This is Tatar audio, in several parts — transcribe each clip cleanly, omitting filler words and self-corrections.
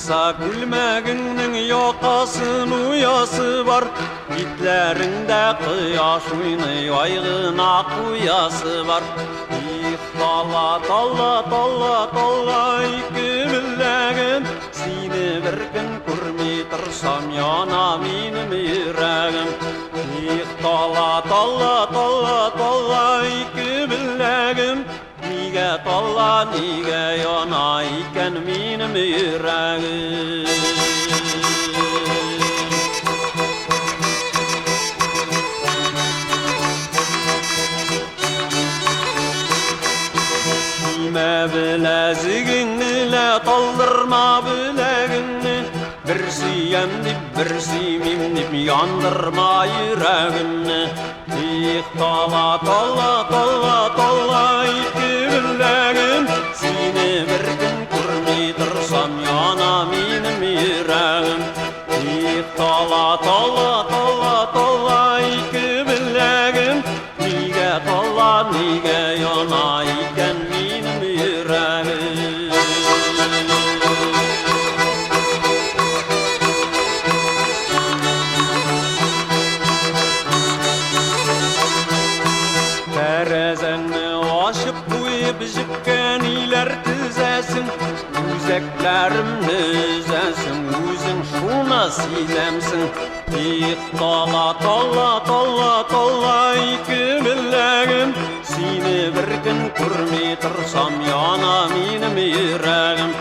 Кыса күлмәгеңнең якасын уясы бар, битләреңдә кояш уйный, ай гына куясы бар. Их, тала, тала, тала, тала ике беләгем, сине бер көн күрми торсам, яна минем йөрәгем. Их, тала, тала, тала, тала ике беләгем, нигә тала, нигә яна икән минем йөрәгем. Кимә беләзегеңне лә, талдырма беләгеңне, бер сөям дип, бер сөймим дип, яндырма йөрәгемне. Их, тала, тала, тала, тала ике беләгем, сине бер көн күрми торсам, яна минем йөрәгем. Их, тала, тала, тала, тала ике беләгем, нигә тала, нигә яна икән минем йөрәгем. Тәрәзәңне ачып куеп, җепкә ниләр тезәсең, үзәкләремне өзәсең, үзең шуны сизәмсең. Их, тала, тала, тала, тала ике беләгем, сине бер көн күрми торсам, яна минем йөрәгем.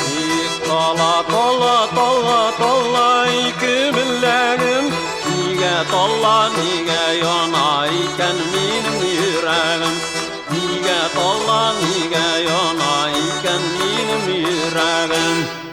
Их, тала, тала, тала, тала ике беләгем, нигә тала, нигә яна икән минем йөрәгем. Нигә тала, нигә яна икән минем йөрәгем.